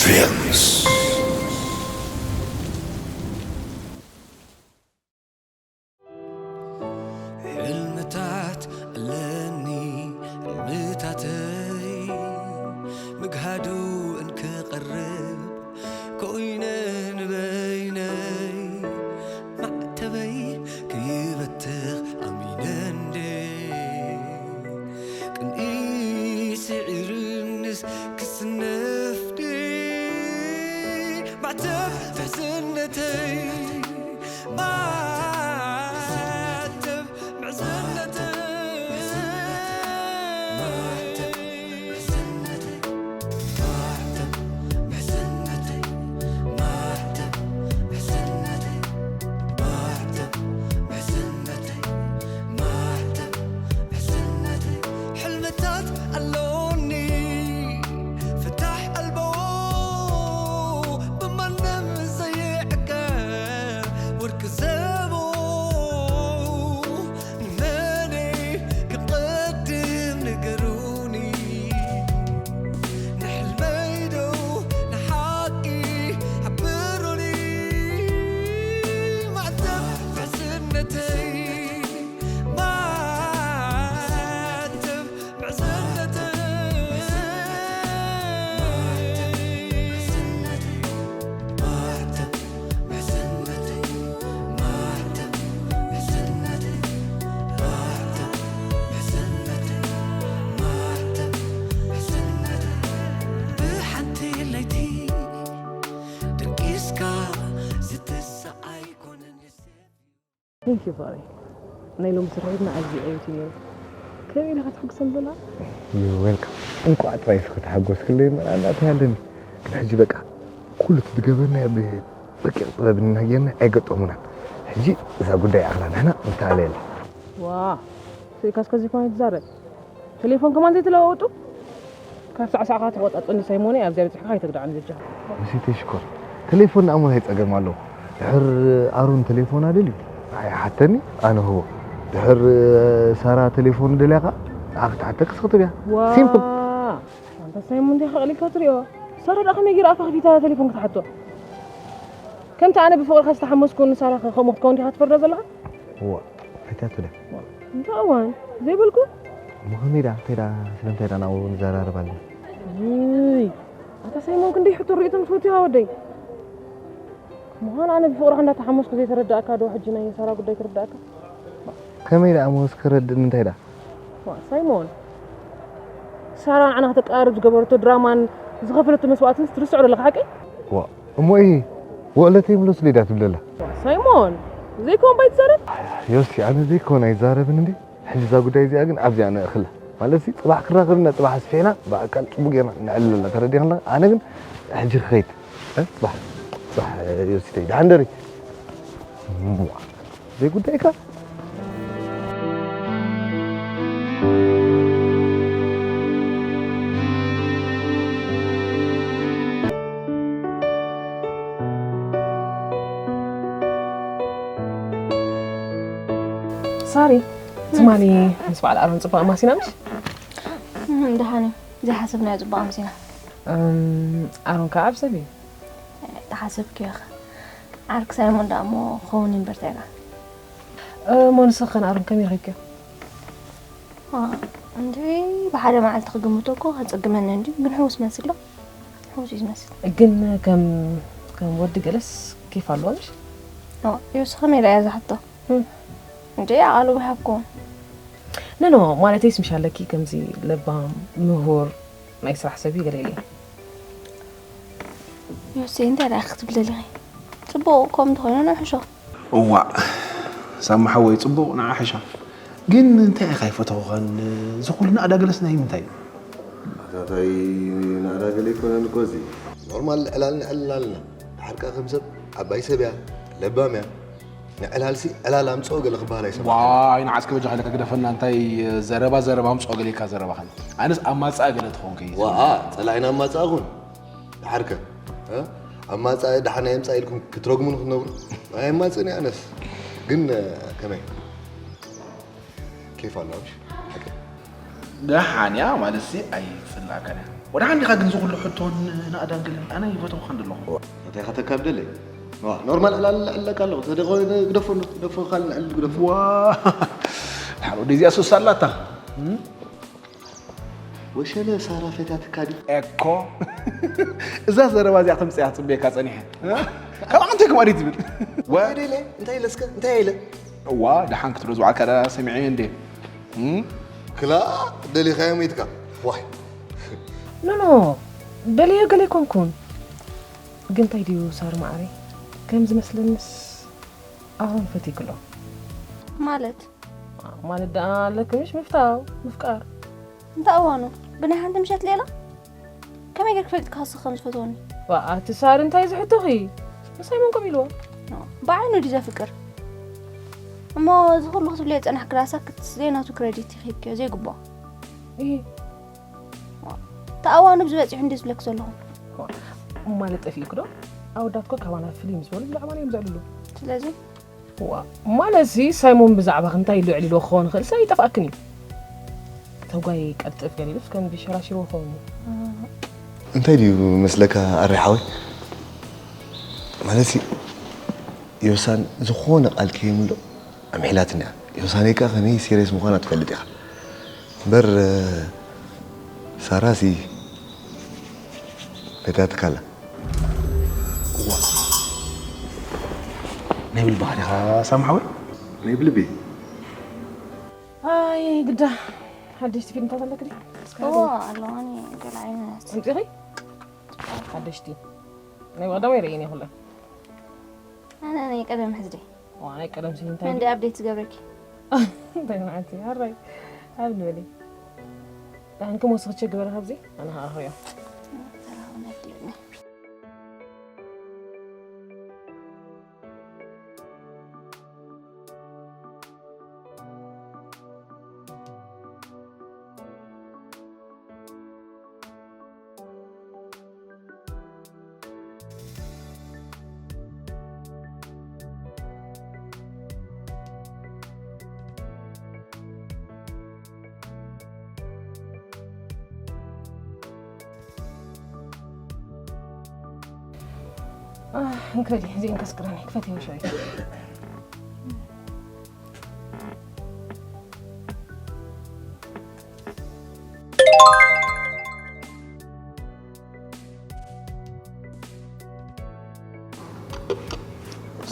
Films. ሕልምታት ኣለኒ ሕልምታተይ ምግሃዱ እንክቐርብ ኮይነ ንበይነይ ማዕተበይ ክይበትኽ ኣሚነ እንዴ ቅንኢ ስዒርንስ ክስነፍዴ ማዕተብ ትሕዝነተይ ማዕተብ ምሕዝነተይ ማዕተብ ምሕዝነተይ ማዕተብ ምሕዝነተይ ማዕተብ ምሕዝነተይ ማዕተብ ምሕዝነተይ ማዕተብ ምሕዝነተይ ሕልምታት ኣሎኒ ፍታሕ ኣልቦ ብማንም ዘይዕቀብ ወርቂ ዘቦ ንመነይ ክቐድም ንገሩኒ ንሕልመይ ዶ ንሓቂ ሓብሩኒ ማዕተብ ምሕዝነተይ ማዕተብ ምሕዝነተይ ማዕተብ ምሕዝነተይ ማዕተብ ምሕዝነተይ ማዕተብ ምሕዝነተይ ማዕተብ ምሕዝነተይ ማዕተብ ምሕዝነተይ ብሓንቲ ለይቲ ደቂስካ ዝትስእ ኣይኮነን Thank you ፋሬ ናይ ሎሚ ስርሒትና ኣዝዩ ዕውት እዩ ነይሩ። ከመይ ኢልካ ተሐጉሰን ዘላ? You're welcome። እንቋዕ ጥራይ እስኺ ተሓጎስክለይ እምበር ኣነ እንታይ ኣለኒ ግን ሕጂ በቃ ኩሉ እቲ ዝገበርናዮ ብረቂቕ ጥበብ እና ጌርና ኣይገጠሙናን። ሕጂ እዛ ጉዳይ ኣኽላ ንሕና ንተኣለየላ። ዋ ስኢልካ እስከዚ ኮነ ትዛረብ ቴሌፎን ከማን ዘይትለዋወጡ ካብ ሳዕሳዕካ ተቆጣጽኒ ሳይሞነይ ኣብዚኣ በጺሕካ ኣይተግድዓኒ በጃኻ። መሲተይ ሽኮር ተሌፎን ንኣሞ እንታይ ጸገም ኣለዎ? ድሕር ኣሮን ተሌፎና ደልዩ ንዓይ ይሓተኒ ኣነ ህቦ። ድሕር ሳራ ተሌፎኑ ደልያ ከኣ ንዓ ክትሓተኪ ስኽትብ እያ። ሲምፕል። ኣንታ ሳይሞን እንታይ ከቕሊልካ ትሪኦ? ሳራ ደኣ ከመይ ገይራ ኣፋ ከፊታ ተሌፎን ክትሓቶ? ከምቲ ኣነ ብፍቕርኻ ዝተሓመስኩ ንሳራ ከ ከምኡ ክትከውን ዲኻ ትፈርዶ ዘለኻ? እዋ ኣይታ ትለ። እንታይ እዋን ዘይበልኩ? እሞ ከመይ ደኣ እንታይ ደኣ ስለምንታይ ደኣ ናብኡ ንዘራረብ ኣለና? ውይ ኣታ ሳይሞን ክንደይ ሕቶ ርእይቶ ምስ ወትኻ ወደይ ምዃን ኣነ ብፍቕርኻ እንዳተሓመስኩ ዘይተረዳእካ ዶ ሕጂ ናይ ሳራ ጉዳይ ተረዳእካ? ከመይ ደኣ እሞ እስከ ረድእኒ እንታይ ደኣ? ዋ ሳይሞን ሳራ ንዓና ከተቀራርብ ዝገበረቶ ድራማን ዝኸፈለቶ መስዋእትን ትርስዖ ዘለኻ ሓቀይ? ዋ እሞ እሂ ወእለተይ ምለሱለይ ደኣ ትብለላ? ሳይሞን ዘይከውን ባይ ትዛረብ? ዮሲ ኣነ ዘይከውን ኣይዛረብን እንዴ? ሕጂ እዛ ጉዳይ እዚኣ ግን ኣብዚኣ ነእኽላ። ማለትሲ ጽባሕ ክራኸብና ጽባሕ ኣስፊሕና ብኣካል ጽቡቕ ጌርና ነዕልለላ ተረዲእኽና። ኣነ ግን ሕጂ ክኸይድ እ? ጽባሕ ጽባሕ ዮሲተይ ደሓን ደሪ እምቧ። ዘይጉዳይካ። ሳሪ ትማሊ ምስ በዓል ኣሮን ጽቡቕ ኣማሲና ምሽ? ደሓን እዩ። ዘይሓሰብናዮ ጽቡቕ ኣምሲና። ኣሮን ከዓ ኣብ ሰብ እዩ። ተሓሰብክዮ ኢኻ። ዓርክ ሳይሞን ደኣ እሞ ክኸውን እዩ እምበር እንታይ ኢኻ? እሞ ንስኺ ከ ንኣሮን ከመይ ረኺብክዮ? ዋ፣ እንድዒ ብሓደ መዓልቲ ክግምቶ እኮ ከጸግመኒ እንድዩ፣ ግን ሕዉስ መስል ዶ? ሕዉስ እዩ ዝመስል። ግን ከም ከም ወዲ ገለስ ኬፍ ኣለዎ ምሽ? ዋ፣ ዮሲ ከመይ ደኣ እያ እዛ ሕቶ? እንድዒ ኣቓልቦ ይሃብኩም። ኖ ኖ፣ ማለተይስ ምሽ ኣለኪ ከምዚ ለባም ምሁር ናይ ስራሕ ሰብ እዩ ገለ ኢለ። ዮሲ እንታይ ደኣ ክትብሊ ኣለኺ? ጽቡቕ ከም እንተኾይኑ ንውሕሾ። እዋእ ሳማ ሓወይ ጽቡቕ ንዓ ሕሾ። ግን እንታይ ኢኻ ኣይፈተኹኻን? እዚ ኩሉ ናእዳ ገለስ ናይ ምንታይ እዩ? ኣታታይ ናእዳ ገለ ኣይኮነን እኮ እዚ። ኖርማል ዕላል ንዕልል ኣለና። ድሓር ከኣ ከም ሰብ ዓባይ ሰብ እያ፣ ለባም እያ። ንዕላልሲ ዕላል ኣምጽኦ ገለ ክበሃል ኣይሰማዕኩን። ዋይ ንዓስከ በጃኻ ኢለካ ግደፈና፣ እንታይ ዘረባ ዘረባ ኣምጽኦ ገለ ኢልካ ዘረባኻ። ኣነስ ኣማጽኣ ገለ ትኾንከ እዩ። ዋኣ ጸላኢና ኣማጽኣ ኩን። ድሓርከ እ? ኣማጻኢ ደሓን ኣየምጻእ ኢልኩም ክትረግሙኒ ክትነብሩ? ኣየማጽእን እየ ኣነስ። ግን ከመይ? ኬፍ ኣለዋ ምሽ? ሓቂ? ደሓን እያ ማለትሲ ኣይጽላእካን እያ። ወደ ሓንዲኻ ግን ዝኹሉ ሕቶን ናእዳን ገለን ኣነ ይፈተውኻ እንደለኹ። እንታይ ከተካብ ደለይ? ዋ፣ ኖርማል ዕላል ዕለካ ኣለኹ። ተደኾ ግደፎ፣ ግደፎ፣ ካልእ ንዕል ግደፎ። ዋ፣ ሓሎ ደዚኣ ሱስ ኣላታ። እም? ወሸለ ሳራ ፈታትካ ድዩ? እኮ። እዛ ዘረባ እዚኣ ከምጽያ ጽበየካ ጸኒሐ። እ? ካብ ኣንተ ክባሪ ትብል። ወ- እንታይ ደለ? እንታይ ኢለ እስከ? እንታይ ኢለ? እዋ፣ ደሓን ክትብሎ ዝውዓልካ ደኣ ሰሚዐ እንዴ? እም? ክላ ደሊኻዮም ኢትካ። ዋይ። ኖ፣ ኖ። ደልዮ ገለ ኣይኮንኩን። ግን እንታይ ድዩ ሳር ማዕረይ? ከም ዝመስለንስ ኣሮን ፈትይክሎ። ማለት? ማለት ደኣ ኣለክምሽ ምፍታው፣ ምፍቃር። እንተ እዋኑ፣ ብናይ ሓንቲ ምሸት ሌላ? ከመይ ጌርክ ፈሊጥካ ንስኺ ከም ዝፈትወኒ? ዋእ፣ ኣቲ ሳሪ እንታይ ዝሕቶኺ? ንሳይሞን ከምኡ ኢልዎ። ኖ፣ ብዓይኑ ድዩ ዘፍቅር? እሞ እዚ ኩሉ ክትብልዮ ዝጸናሕኪ ራእሳ ክት-፣ ዘይናቱ ክረዲት ይኺብክዮ፣ ዘይግብኦ። እሂ። ተኣዋኑ ብዝበጺሑ እንዲ ዝብለክ ዘለኹ። ማለት ጠፊእክ ዶ? ኣወዳትኮ ካባና ፍልይ ምስ በሉ ብዛዕባና እዮም ዘዕልሉ። ስለዚ? ዋ፣ ማለትሲ ሳይሞን ብዛዕባኽ እንታይ ኢሉ ኣዕሊልዎ ክኸውን ይኽእል፣ ሳይ ይጠፍኣክን እዩ። ተጓይ ቀልጥፍ ገሊሉስ ከም ሸራሽርዎ ክኸውን እዩ። እንታይ ድዩ መስለካ ኣሬ ሓወይ? ማለትሲ ዮሳን ዝኾነ ቃል ከይምልኦ ኣምሒላትኒ እያ። ዮሳነይ ከኣ ከመይ ሲርየስ ምዃና ትፈልጥ ኢኻ። እምበር፣ ሳራሲ ፈታትካ ኣላ። እዋ። ናይ ብልብኻ ዲኻ ሳሚ ሓወይ? ናይ ብልቢ። ኣይ ግዳ ሓደሽቲ ፊልምታት ኣለክ ድዩ? እዎ ኣለዋኒ ገለ ዓይነት። ኣምጺኺ? ሓደሽቲ። ናይ ብቐዳማይ ርእየን እየ ኩለን። ኣነ ናይ ቀደም ሕዝደይ። ዋ፣ ናይ ቀደም ሲ እንታይ? እንዲ ኣፕዴት ዝገብረኪ። እንታይ ንዓቲ? ኣራይ። ኣብ ንበሊ። ኣንከ ሞስኽቸ ግበረ ካብዚ? ኣነ ኸኣ ኣኽርዮ። ተራውን ኣድልኒ። ኣህ፣ እንክዲ፣ እዚእን ከስክረኒ፣ ክፈትዮ ሻይ።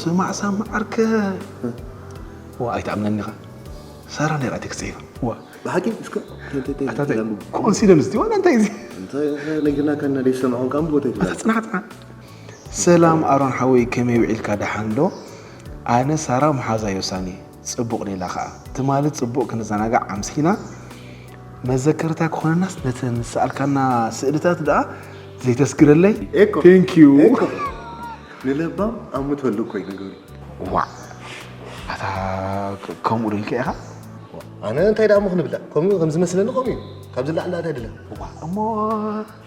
ስማዕ ሳሚ ዓርከ። ዋ፣ ኣይትኣምነኒ ኢኻ። ሳራ ነይራ እቲ ክጽሒፋ። ዋ። ብሓቂ እስከ፣ ተ-፣ ተ-፣ ተ-፣ ኣታ እንታይ ተላምዱ። ኮንሲደንስ ድዩ? ዋላ እንታይ እዚ? እንታይ ነጊርናካ እና ደይሰምዖም ካብ ቦታ ኣታ ይትላል። ጽናሕ፣ ጽናሕ። ሰላም ኣሮን ሓወይ፣ ከመይ ውዒልካ? ደሓን ዶ? ኣነ ሳራ መሓዛ ዮሳኒ። ጽቡቕ ሌላ ኸኣ። ትማሊ ጽቡቕ ክንዘናጋዕ ኣምሲና። መዘከርታ ክኾነናስ ነተን ዝሰኣልካና ስእልታት ደኣ ዘይተስግረለይ? ኤኮ። Thank you። ኤኮ። ንለባም ኣምት ወልድ እኮ እዩ ነገሩ። ዋዕ። ኣታ ከ-፣ ከምኡ ዶ ኢልካ ኢኻ? ኣነ እንታይ ደኣ እሞ ክንብላ? ከምኡ ከም ዝመስለኒ ከምኡ እዩ። ካብ ዝለዓል እንታይ ድለ? ዋዕ፣ እሞ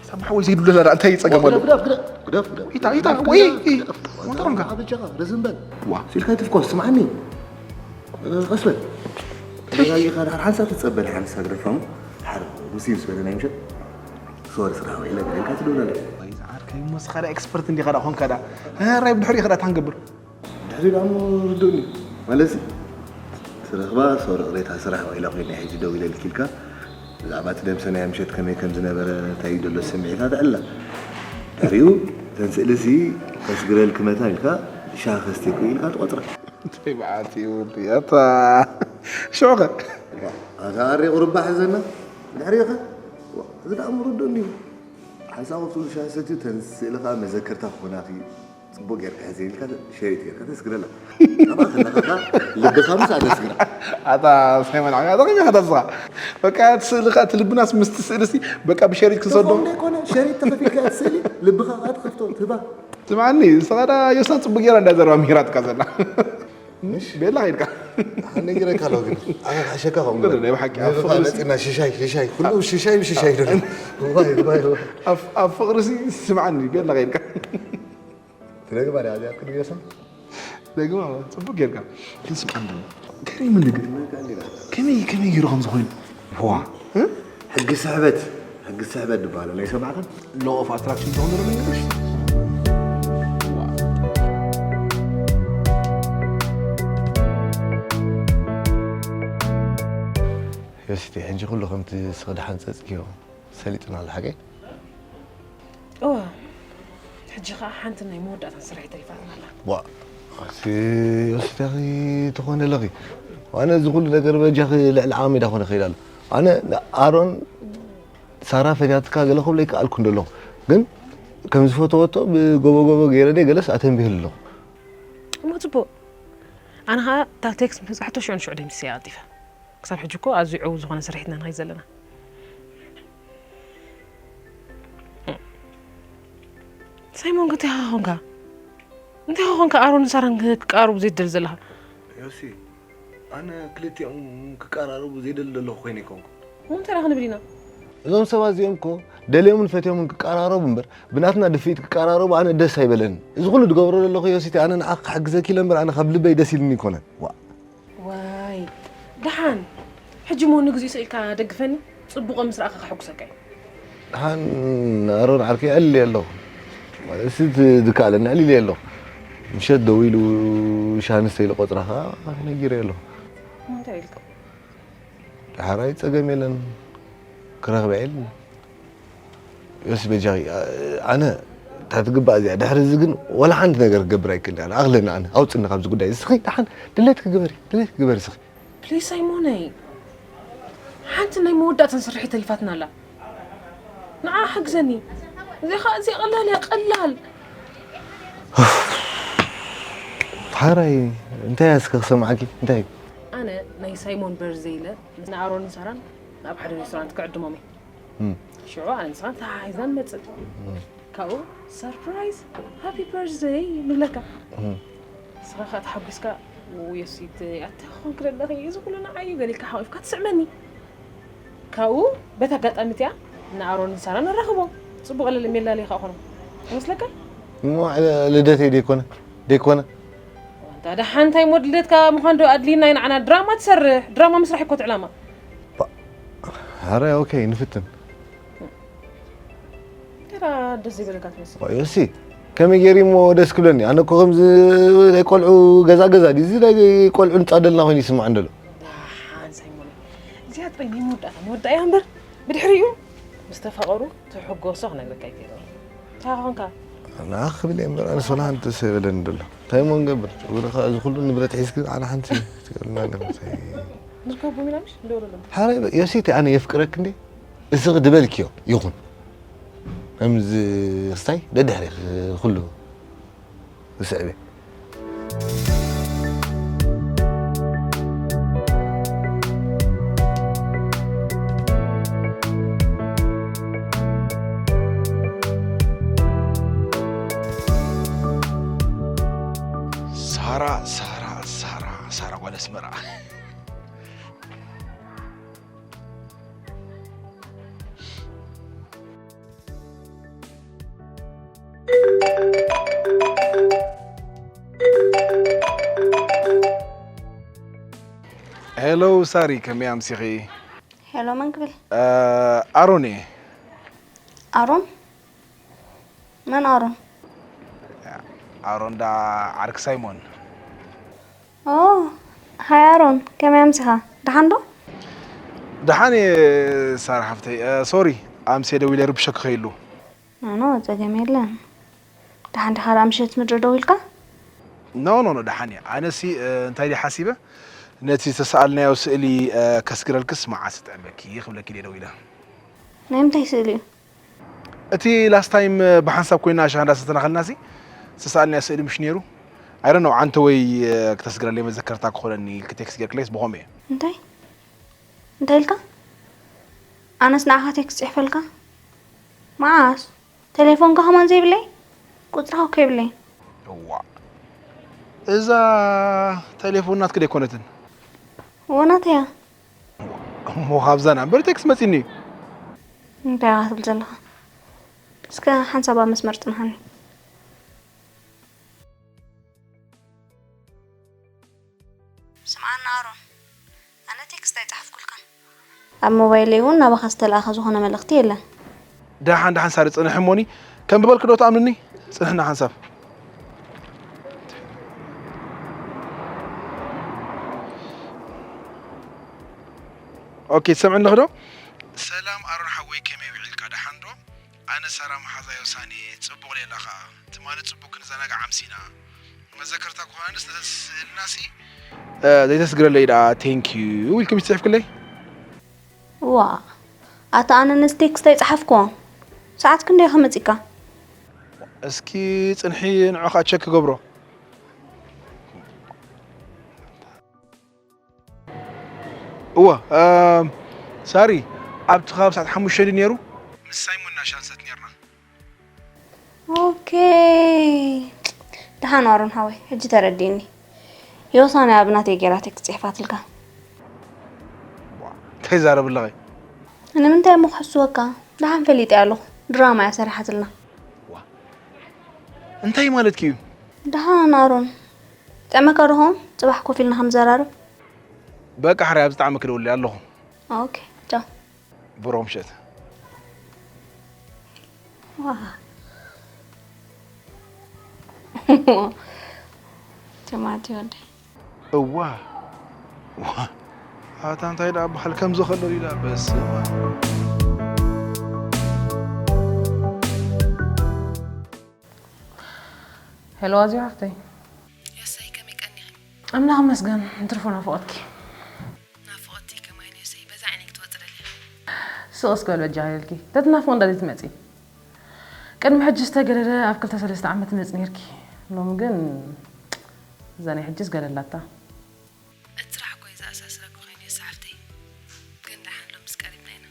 ሳሚ ሓወይ ዘይድሎ ዘላ እንታይ ይጸገም ኣሎ? ግደፍ፣ ግደፍ፣ ግደፍ፣ ግደፍ። ኢታ፣ ኢታ፣ ግደፍ፣ ወይ፣ ግደፍ፣ ሞተሮም ከ? ኣበጃኻ፣ ርዝም በል። ዋ። ሲልካ ትፍኮስ፣ ስምዓኒ። ቀስ በል። ተረጋጊእካ፣ ድሓር ሓንሳብ ትጸበል፣ ሓንሳ ግደፋ እሞ፣ ድሓር ውስን ዝበለ ናይ ምሸት። ሶሪ፣ ስራሕ ውዒለ፣ ኢልካ ትደውለለይ። ወይ ዝዓርከይ፣ እሞ ንስኻ ዳ ኤክስፐርት እንዲኻ ዳ ኾንካ ዳ። ራይ ብድሕሪ ኢኻ ዳ ታንገብር። ድሕሪ ደኣ እሞ ርድኡኒ። ማለትሲ፣ ትረኽባ፣ ሶሪ፣ ቅሬታ ስራሕ ውዒለ ኮይነ ሕጂ ደው ኢለልኪ ኢልካ፣ ብዛዕባ እቲ ደምሰ ናይ ምሸት ከመይ ከም ዝነበረ፣ እንታይ እዩ ዘሎ ስምዒታ ተዕልላ። ድሕሪኡ፣ እተን ስእልሲ ከስግረልኪ መታን ኢልካ፣ ሻሂ ከስትየኪ ኢልካ ትቖጽራ። እንታይ መዓት እዩ ወዲ፣ ኣታ ሽዑኸ? ኣታ ኣሬ ቁሩባ ሕዘና፣ ድሕሪኡ ኸ? ዋ፣ እዚ ደኣ እሞ ርድኡኒ እዩ። ሓንሳእ ቁሩብ ሻሂ ሰትዩ፣ እተን ስእሊ ኸኣ መዘከርታ ክኾናኺ። ጽቡቅ ጌርካ ሕዚ ኢልካ ሸሪጥ ጌርካ ተስግረላ። ኣብኣ ከለኻ ከኣ ልብኻ ምስኣ ተስግራ። ኣታ ሳይሞን ዓሚ፣ ኣታ ከመይ ኢኻ ተስኻ? በቃ እቲ ስእሊ ከኣ፣ እቲ ልብናስ ምስቲ ስእልሲ በቃ ብሸሪጥ ክሰዶ? ትኸፍቶ ዘይኮነ፣ ሸሪጥ ተኸፊልካ እቲ ስእሊ ልብኻ ከኣ ትኸፍቶ፣ ትህባ። ስምዓኒ፣ ንስኻ ደኣ ዮሳን ጽቡቅ ጌራ እንዳ ዘረባ ምሂራትካ ዘላ። ምሽ? ቤላ ኸይድካ። ኣነ ነጊረካ ኣለኹ ግን። ኣነ ክሕሸካ ከምኡ። ግን ናይ ብሓቂ ኣብ ልብኻ ፍቕሪ ሲ- መጺና ሽሻይ፣ ሽሻይ፣ ኩሉ ሽሻይ፣ ሽሻይ ይደሎ። ዋይ፣ ዋይ፣ ዋይ። ኣብ፣ ኣብ ፍቕሪ ሲ ስምዓኒ፣ ቤላ ኸይድካ። ትደግማ ድያ እዚኣ ቅድሚ ዮሳ? ደግማ፣ ጽቡቅ ጌርካ። ግን ስምዓኒ፣ ገሪሙኒ ግን። ከመይ፣ ከመይ ገይሩ ከም ዝኾይኑ? ዋ። እ? ሕጊ ስሕበት። ሕጊ ስሕበት ዝበሃል ናይ ሰማዕካ? Law of attraction ትኾን ዘሎ መንገዲ? ዮሲቲ፣ ሕጂ ኩሉ ከምቲ ስቕ ደሓን ጸጽክዮ ሰሊጥና ኣሎ፣ ሓቀይ? እወ፣ ሕጂ ኸኣ ሓንቲ ናይ መወዳእታ ስራሕ ተሪፋትና ኣላ። ዋ፣ ኣቲ ዮሲቲ፣ ኣኺ ትኾነ ኣለኺ። ኣነ እዚ ኩሉ ነገር በጃኺ ልዕሊ ዓቕሚ ዳ ኮነ ኸይድ ኣሎ። ኣነ ንኣሮን ሳራ ፈትያትካ ገለ ክብሎ ይከኣልኩ እንዶ ኣለኹ። ግን ከም ዝፈተወቶ ብጎቦ ጎቦ ገይረ ደይ ገለስ ኣተንቢህሉ ኣለኹ። እሞ ጽቡቕ። ኣነ ኸኣ እታ ቴክስት ምስ በጻሕቶ ሽዑ ንሽዑ ደምስሰያ ቀልጢፈ። ክሳብ ሕጂ እኮ ኣዝዩ ዕዉት ዝኾነ ስርሒት ኢና ንኸይድ ዘለና። ሳይሞን፣ ግን እንታይ ኾንካ? እንታይ ኾንካ ኣሮንን ሳራን ክቀራረቡ ዘይትደሊ ዘለኻ? ዮሲ፣ ኣነ ክልቲኦም ክቀራረቡ ዘይደሊ ዘለኹ ኮይነ ኣይኮንኩን። እንታይ ደኣ ክንብል ኢና? እዞም ሰባት እዚኦም እኮ ደልዮምን ፈትዮምን ክቀራረቡ እምበር፣ ብናትና ድፍኢት ክቀራረቡ ኣነ ደስ ኣይበለንን። እዚ ኩሉ ዝገብሮ ዘለኹ ዮሲቲ፣ ኣነ ንዓኺ ክሕግዘኪ ኢለ እምበር፣ ኣነ ካብ ልበይ ደስ ኢሉኒ ኣይኮነን። ዋእ። ዋይ፣ ደሓን። ሕጂ እሞ ንግዚኡ ስቕ ኢልካ ደግፈኒ፣ ጽቡቕ ምስ ረኣኻ ከሐጉሰካ እዩ። ደሓን ኣሮን ዓርከይ፣ ኣዕልለዮ ኣለኹ። ማለት፣ እስቲ ት-፣ ዝከኣለኒ ኣዕልለዮ ኣለኹ። ምሸት ደዊሉ ሻሂ ንስተ ኢሉ ቆጽራ ከኣ ነጊረዮ ኣለኹ። እንታይ ኢልካ? ደሓራይ ጸገም የለን፣ ክረኽበ የለን። ዮሲ፣ በጃኺ፣ ኣ-፣ ኣነ እታ ትግባእ እዚኣ፣ ድሕሪ እዚ ግን ወላ ሓንቲ ነገር ክገብር ኣይክእልን። ኣነ ኣኽለኒ፣ ኣነ ኣውጽኒ ካብዚ ጉዳይ። እስኺ ደሓን ድሌትኪ ግበሪ፣ ድሌትኪ ግበሪ እስኺ። ፕሊዝ ሳይሞነይ፣ ሓንቲ ናይ መወዳእታ ስርሒት ተሪፋትና ኣላ። ንዓ ሓግዘኒ። እዚኣ ኸኣ፣ እዚኣ ቀላል እያ፣ ቀላል። ሓራይ፣ እንታይ እያ እስከ ክሰምዓኪ? እንታይ? ኣነ ናይ ሳይሞን በርዝደይ ኢለ ምስ ንኣሮንን ሳራን ናብ ሓደ ሬስቶራንት ክዕድሞም እየ። እም። ሽዑ ኣነ ንስኻን ተሓሒዝና ንመጽእ። እም። ካብኡ ሰርፕራይዝ ሃፒ በርዝደይ ንብለካ። እም። ንስኻ ኸኣ ተሓጒስካ፣ "ው፣ የሲት፣ ኣቲ ክኾንክ ደለኺ፣ እዚ ኩሉ ንዓይ እዩ" ገሊልካ ሓቒፍካ ትስዕመኒ። ካብኡ በታ ኣጋጣሚ እቲኣ ንኣሮንን ሳራን ነራኽቦም። ጽቡቕ ዕለል ሜላልያ ከኣ ኮነ። ይመስለካ? እሞ ልደተይ ደይኮነ? ደይኮነ? ኣንታ ደሓን እንታይ እሞ ልደትካ ምዃን ዶ ኣድልይና እዩ ንዓና? ድራማ ትሰርሕ። ድራማ ምስራሕ እኮ እቲ ዕላማ። ባ-፣ ኣረ ኦኬ፣ ንፍትን። ገና ደስ ዘይበለካ ትመስል። ዋይ፣ ዮሲ፣ ከመይ ገይሩ እሞ ደስ ክብለኒ? ኣነ እኮ ከምዚ ናይ ቆልዑ ገዛ ገዛ ድዩ? እዚ ናይ ቆልዑ ንጻደልና ኮይኑ ይስምዓኒ ዘሎ። ደሓን ሳይሞን። እዚኣ ጥራይ ናይ መወዳእታ መወዳእያ እምበር፣ ብድሕሪኡ ምስ ተፋቐሩ ትሕጎሶ ክነግረካ ኣይክእልን እየ። እንታይ ኾንካ? ንዓኺ ክብል እየ እምበር፣ ኣነስ ወላ ሓንቲ ደስ ኣይበለኒ ዘሎ። እንታይ እሞ ንገብር? ወላ ኸዓ እዚ ኩሉ ንብረት ሒዝኪ፣ ኣነ ሓንቲ ትገብርና ኣለኺ። እንታይ? ንርከቦም ኢና ምሽ? ንደውለሎም። ሓራይ በ-፣ ዮሲቲ፣ ኣነ የፍቅረክ እንዴ? እስኺ ድበልክዮ ይኹን። ከምዚ ክስታይ ደድሕሪ ኩሉ ዝስዕብ እየ። ሳራ፣ ሳራ፣ ሳራ፣ ሳራ ጓል ኣስመራ። ሄሎ ሳሪ፣ ከመይ ኣምሲኺ? ሄሎ፣ መን ክብል? እ፣ ኣሮን እየ። ኣሮን? መን ኣሮን? ኣሮን ዳ ዓርኪ ሳይሞን። ኦ፣ ሃይ ኣሮን፣ ከመይ ኣምሲኻ? ደሓን ዶ? ደሓን እየ ሳራ ሓፍተይ። እ፣ ሶሪ፣ ኣምስየ ደዊለ ርብሸኪ ከይሉ። ኖ፣ ኖ፣ ጸገም የለን። ደሓን ዲኻ ደኣ ምሸት ምድሪ ደዊልካ? ኖ፣ ኖ፣ ኖ፣ ደሓን እየ። ኣነሲ፣ እ፣ እንታይ ድየ ሓሲበ? ነቲ ዝተሰኣልናዮ ስእሊ፣ እ፣ ከስግረልክስ መዓስ እጥዕመኪ ክብለኪ ድየ ደዊለ። ናይ ምንታይ ስእሊ እዩ? እቲ ላስት ታይም ብሓንሳብ ኮይና ሻሂ እንዳሰተና ከለናሲ ዝተሰኣልናዮ ስእሊ ምሽ ነይሩ? I don't know፣ ዓንተ ወይ፣ እ፣ ክተስግረለይ መዘከርታ ክኾነኒ ኢልኪ ቴክስት ጌርክለይስ ብኸምኡ እየ። እንታይ? እንታይ ኢልካ? ኣነስ ንዓኻ ቴክስት ጽሒፈልካ? መዓስ? ቴሌፎንካ ከማን ዘይብለይ? ቁጽርኻ እኮ የብለይ። እዋእ፣ እዛ ቴሌፎን ናትኪ ደይኮነትን? እወ፣ ናተይ እያ። እሞ ካብዛ ናምበር ቴክስት መጺኒ እዩ። እንታይ ኢኻ ትብል ዘለኻ? እስከ ሓንሳብ ኣብ መስመር ጽንሓኒ። ስምዓኒ ኣሮን፣ ኣነ ቴክስት ኣይጸሓፍኩልካን። ኣብ ሞባይለይ እውን ናባኻ ዝተላእኸ ዝኾነ መልእኽቲ የለን። ደሓን ደሓን ሳሪ፣ ጽንሒ እሞኒ። ከም ዝበልክ ዶ ትኣምንኒ? ጽንሕና ሓንሳብ። ኦኬ፣ ትሰምዕኒ ኣለኺ ዶ? ሰላም ኣሮን ሓወይ፣ ከመይ ውዒልካ? ደሓን ዶ? ኣነ ሳራ መሓዛ ዮሳኒ፣ ጽቡቕ ሌላ ኸኣ። ትማሊ ጽቡቕ ክንዘናጋዕ ኣምሲና። መዘከርታ ክኾነንስ ነተን ስእልናሲ፣ እ፣ ዘይተስግረለይ ደኣ፣ ቴንክ ዩ ኢልኩም ጽሒፍክለይ? ዋ፣ ኣታ ኣነ ነዚ ቴክስት ኣይጸሓፍክዎን። ሰዓት ክንደይ ኢኻ መጺእካ? እስኪ ጽንሒ ንዑ ኸኣ ቸክ ክገብሮ። እወ፣ እም፣ ሳሪ፣ ኣብቲ ከባቢ ሰዓት ሓሙሽተ ድዩ ነይሩ? ምስ ሳይሞን ኢና ሻንሰት ነይርና። ኦኬ። ደሓን ኣሮን ሓወይ፣ ሕጂ ተረዲእኒ። ዮሳኒ ኣብ ናተይ ገይራ ቴክስት ጽሒፋትልካ። እንታይ ይዛረብ ኣለኺ? ንምንታይ እሞ ክሕስወካ? ደሓን ፈሊጠ ኣለኹ። ድራማ እያ ሰሪሓትልና። ዋ፣ እንታይ ማለትኪ እዩ? ደሓን ኣሮን። ጥዕመካ ዶ ኸውን? ጽባሕ ኮፍ ኢልና ክንዘራረብ። በቃ፣ ሕራይ ኣብዚ ጣዕሚ ክደውል ኣለኹ። ኦኬ፣ ቻው። ብሮ ምሸት። ዋ። ትማቲ ወደይ። እዋ። ዋ። ኣታ እንታይ ደኣ በሃል ከምዚ ከሎ ኢላ፣ በስመ ኣብ። ሄሎ፣ ኣዝዩ ሓፍተይ። ዮሰይ፣ ከመይ ቀኒኺ? ኣምላኽ ይመስገን፣ እንትርፎ ናፍቖትኪ። ናፍቖቲ ከማይ ንዮሰይ፣ በዛ ዓይነይ ክትወጽእ ደሊኺ? ስቕ እስኪ በል በጃኺ ኢልኪ። ተትናፍቒ እንዳ ዘይትመጺ። ቅድሚ ሕጂ ዝተገደደ ኣብ ክልተ ሰለስተ ዓመት ትመጺ ነይርኪ። ሎሚ ግን እዛ ናይ ሕጂስ ገደላታ። እቲ ስራሕ እኮ እዩ ዘኣሳስረኪ ኮይኑ ዮሰ ሓፍተይ። ግን ደሓን ሎምስ ቀሪብና ኢና።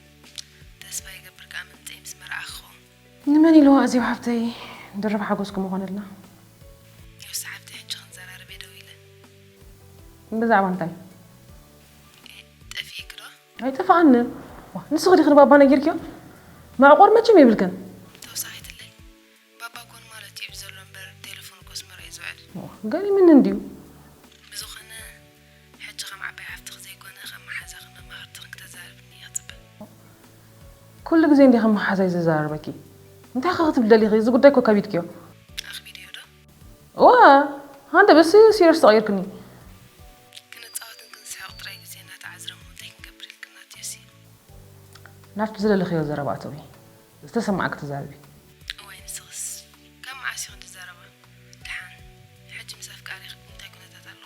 ተስፋ ይገብር ከኣ መምጽኢ ምስ መርዓኺ ክኸውን። ንመን ኢልዋ ኣዜብ ሓፍተይ፣ ድርብ ሓጎስ ክምኾነልና። ዮሰ ሓፍተይ፣ ሕጂ ክንዘራረብ እየ ደዊለ። ብዛዕባ እንታይ? እ፣ ጠፊእኪ ዶ? ኣይጠፍኣንን። ዋ፣ ንስኺ ዲኺ ንባባ ነጊርክዮ? መዕቆር መቸም የብልክን። ተወሳኺትለይ፣ ባባ ኮን ማለት እዩ ዘሎ እምበር፣ ቴሌፎን እኮ ኣስመራ እዩ ዝውዕል። ዋ፣ ገሪምኒ እንድዩ። ብዝኾነ፣ ሕጂ ከም ዓባይ ሓፍትኺ ዘይኮነ፣ ከም መሓዛኺ መማኽርትኽን ክተዘራርብኒ እየ ክጽበ። ኩሉ ግዜ እንዲኺ መሓዛይ ዘዘራርበኪ። እንታይ ኸ ክትብሊ ደሊኺ? እዚ ጉዳይ እኮ ከቢድክዮ። ኣኽቢድዮ ዶ? እዋ፣ ሃንደ በሲ ሲሪየስ ተቐይርክኒ። ክንጻወትን ክንስሕቕ ጥራይ ግዜ እናተዓዝረ እሞ እንታይ ክንገብር ኢልክና ትዮሲ? ናብቲ ዝደለኽዮ ዘረባ እተዊ። ዝተሰማዓኪ ተዛረቢ። እዋይ ንስኽስ፣ ካብ መዓስ እዩ ክንዲ ዘረባ? ደሓን፣ ሕጂ ምስ ኣፍቃሪኺ እንታይ ኩነታት ኣሎ?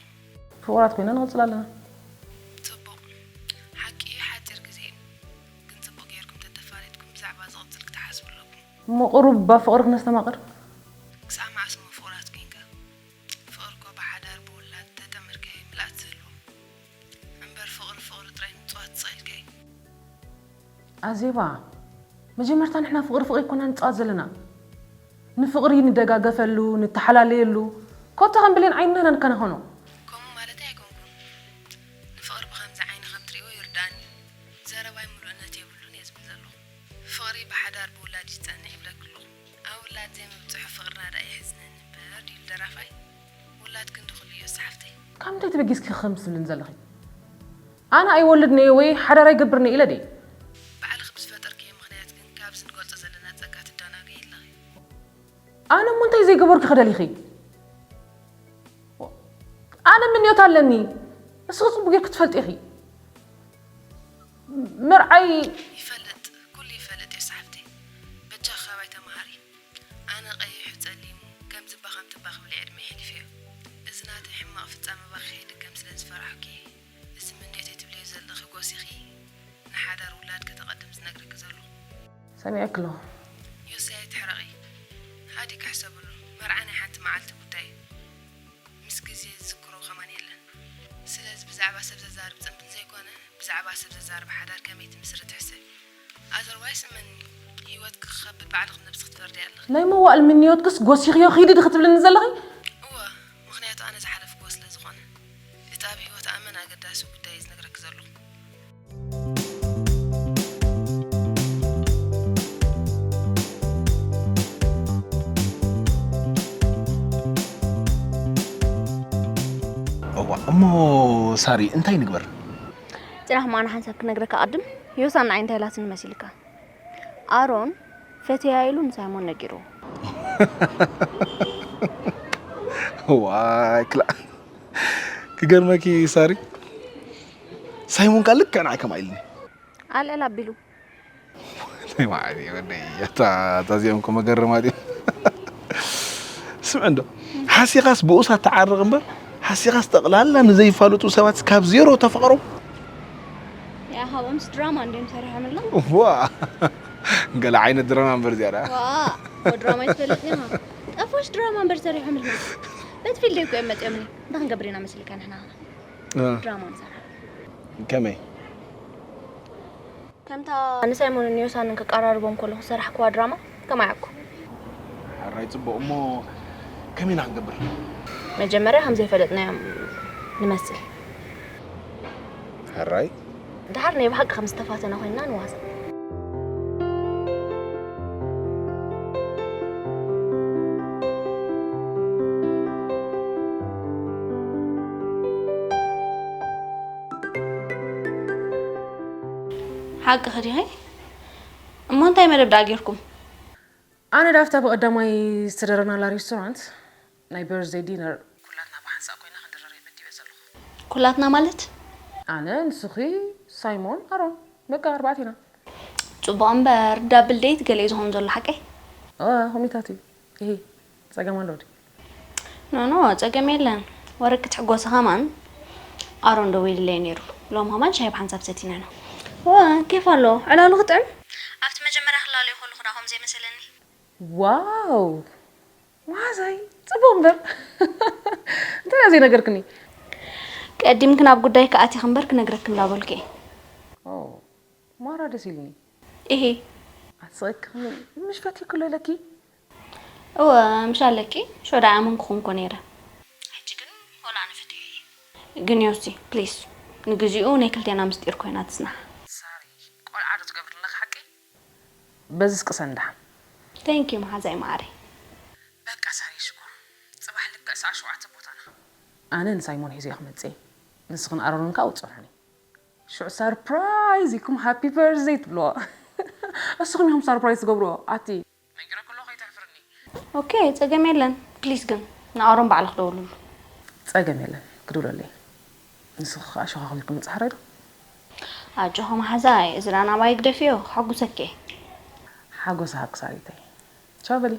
ፍቑራት ኮይና ንቕጽል ኣለና። ጽቡቕ። ሓቂ እዩ፣ ሓጺር ግዜ እዩ። ግን ጽቡቕ ጌርኩም ተተፋሊጥኩም ብዛዕባ ዝቕጽል ክትሓስቡ ኣለኩም። እሞ ቁሩብ እባ ፍቕሪ ክነስተማቕር። ክሳብ መዓስ እሞ ፍቑራት ኮይንካ? ፍቕሪ እኮ ብሓዳር ብውላድ ተጠመርካዮ ምልኣት ዝህልዎ። እምበር ፍቕሪ ፍቕሪ ጥራይ ምጽዋት ስቕ ኢልካ እዩ። ኣዜባ፣ መጀመርታ ንሕና ፍቕሪ ፍቕሪ ኣይኮናን ንጻወት ዘለና። ንፍቕሪ ንደጋገፈሉ፣ ንተሓላለየሉ፣ ኮታ ከም ብሌን ዓይንና ኢና ንከናኸኖ። ከምኡ ማለተይ ኣይኮንኩን። ንፍቕሪ ብኸምዚ ዓይኒ ከም ትርእይዎ ይርድኣኒ። ዘረባይ ምሉእነት የብሉን እየ ዝብል ዘለኹ። ፍቕሪ ብሓዳር ብውላድ እዩ ዝጸንሕ ይብለኪ ኣለኹ። ኣብ ውላድ ዘይምብጽሑ ፍቕርና ደኣ የሕዝነኒ እምበር ድዩ ደራፋይ? ውላድ ክንዲ ኩሉ እዩ እሳ ሓፍተይ። ካብ ምንታይ ተበጊስኪ ከምዚ ትብልኒ ዘለኺ? ኣነ ኣይወልድን እየ ወይ ሓዳር ኣይገብርን እየ ኢለ ድየ? ባዕልኺ ብዝፈጠርክዮ ምኽንያት ግን ካብዚ ንገልጾ ዘለና ጸጋ ትደናገዪ ኣለኺ። ኣነ እሞ እንታይ ዘይገበርኩ ክደሊኺ? ኣነ ምንዮት ኣለኒ። እስኺ ጽቡቕ ጌርኪ ትፈልጢ ኢኺ። መርዓይ ይፈልጥ፣ ኩሉ ይፈልጥ እዩ እሳ ሓፍተይ። በጃኺ ካባይ ተመሃሪ። ኣነ ቀይሑ ጸሊሙ፣ ከምዚ እባ ከምቲ እባ ክብል ዕድመይ ኣሕሊፈዮ። እዚ ናተይ ሕማቕ ፍጻመ እባ ከይድገም ስለ ዝፈራሕኩ እየ። እዚ ምንዮተይ ትብልዮ ዘለኺ ጎሲኺ ንሓዳር ውላድ ከተቐድም ዝነግረኪ ዘለኹ። ሰሚዐኪ ኣለኹ። ዮሲ ኣይትሕረቒ። ሃዲእ ክሕሰበሉ። መርዓ ናይ ሓንቲ መዓልቲ ጉዳይ እዩ። ምስ ግዜ ዝዝክሮ ከማን የለን። ስለዚ ብዛዕባ ሰብ ዘዛርብ ጽምብል ዘይኮነ፣ ብዛዕባ ሰብ ዘዛርብ ሓዳር ከመይ ትምስርት ሕሰቢ። ኣዘርዋይስ እመኒ፣ ህይወትኪ ክኸብድ ባዕልኺ ነብስኺ ትፈርድያ ኣለኺ። ናይ መዋእል ምንዮትክስ ጎሲኽዮ ኺዲ ዲኺ ትብልኒ ዘለኺ? እወ፣ ምኽንያቱ ኣነ ዝሓለፍክዎ ስለ ዝኾነ። እቲ ኣብ ህይወት ኣመን ኣገዳሲ ጉዳይ እየ ዝነግረኪ ዘለኹ። እዋ፣ እሞ ሳሪ፣ እንታይ ንግበር? ጽናሕ፣ እሞ ኣነ ሓንሳብ ክነግረካ ኣቐድም። ዮሳን ንዓይ እንታይ ኢላትኒ መሲልካ? ኣሮን ፈትያ ኢሉ ንሳይሞን ነጊርዎ። ዋይ ክላ ክገርመኪ ሳሪ፣ ሳይሞን ካ ልክዕ ንዓይ ከምኣ ኢልኒ። ኣልዕል ኣቢሉ። ናይ መዓት ወደይ እታ እታ እዚኦም እኮ መገረማት እዮም። ስምዕ እንዶ፣ ሓሲኻስ ብኡሳ ተዓርቕ እምበር፣ ሓሲኻስ ጠቕላላ ንዘይፋልጡ ሰባት ካብ ዜሮ ተፋቕሮም። ያ ካብኦምስ ድራማ እንድዮም ሰሪሖምልና። ዋ ገለ ዓይነት ድራማ እምበር እዚኣ ደኣ። ዋ ድራማ ይትፈልጥ ኒኻ? ጠፋሽ ድራማ እምበር ሰሪሖምልና። በቲ ፊልድ እኮ እዮም መፂኦምኒ። እንታይ ክንገብር ኢና መሲልካ ንሕና ኸ? እ፣ ድራማ ንሰርሕ። ከመይ? ከምታ ንሳይሞንን ዮሳንን ከቀራርቦም ከለኹ ዝሰራሕክዋ ድራማ ከማይ ኣኮ። ሕራይ ጽቡቕ እሞ ከመይ ኢና ክንገብር? መጀመርያ ከም ዘይፈለጥናዮም ንመስል። ሕራይ ድሓር ናይ ብሓቂ ከም ዝተፋተና ኮይንና ንዋሳእ። ሓቅኺ ዲኺ? እሞ እንታይ መደብ ደኣ ጌርኩም? ኣነ ዳፍታ ብቐዳማይ ዝተደረግናላ ሬስቶራንት ናይ በርዝደይ ዲነር ኩላትና ብሓንሳእ ኮይና ክንድረር እየ መዲበ ዘለኹ። ኩላትና ማለት? ኣነ፣ ንስኺ፣ ሳይሞን፣ ኣሮን፣ በቃ ኣርባዕቲና። ጽቡቕ እምበር ዳብል ዴት ገለ እዩ ዝኾን ዘሎ ሓቀይ? እ፣ ሆሚታት እዩ። ይሄ ጸገም ኣለዎ ድዩ? ኖ ኖ ጸገም የለን። ወረ ክትሕጎሲ ኸማን ኣሮን ደዊልለይ ነይሩ። ሎም ኸማን ሻሂ ብሓንሳብ ሰቲና ኢና። ወ ኬፍ ኣሎ ዕላሉ ክጥዕም። ኣብቲ መጀመርያ ክላለዩ ከለኹ ዳ ከም ዘይመሰለኒ። ዋው፣ መሓዛይ፣ ጽቡቕ እምበር። እንታይ ደኣ ዘይነገርክኒ? ቀዲምኪ ናብ ጉዳይ ክኣቲኺ እምበር ክነግረኪ እንዳበልኩ እየ። ኦ፣ ማራ ደስ ኢልኒ። ኢሂ። ኣትስቕኪ፣ ምሽ ፈትየኪ ኣሎ ኢለኪ? እወ፣ ምሽ ኣለኪ። ሽዑ ደኣ ኣመንኩኹን እኮ ነይረ። ሕጂ ግን ወላ ኣነ ፈትየ እየ። ግን ዮሲ፣ ፕሊስ፣ ንግዚኡ ናይ ክልቴና ምስጢር ኮይና ትጽናሕ። ሳሪ፣ ቆልዓ ዶ ትገብርለኺ ሓቂ? በዚስ ቅሰን ደሓን። Thank you መሓዛይ መዓረይ። በቃ ሳሪ ሽኮር፣ ጽባሕ ልክዕ ሰዓት ሸውዓተ ቦታና። ኣነ ንሳይሞን ሒዘዮ ክመጽእ እየ። ንስኽን ኣሮንን ከኣ ውጽዑኒ። ሽዑ ሰርፕራይዝ ኢልኩም ሃፒ በርዝደይ ትብልዎ። እስኹም ኢኹም ሰርፕራይዝ ትገብርዎ። ኣቲ ነጊረኪ ኣለኹ ከይተሕፍርኒ። ኦኬ፣ ጸገም የለን። ፕሊስ ግን ንኣሮን ባዕልኺ ደውልሉ። ጸገም የለን፣ ክድውለለይ። ንስኺ ከኣ ሸዃኺ ኢልኪ ምጽእ ሕራይ ዶ? ኣጆኺ መሓዛይ፣ እዚ ደኣ ናባይ ግደፍዮ፣ ከሐጉሰኪ እየ። ሓጎስ ሃብኪ ሳሪተይ። ቻው በሊ።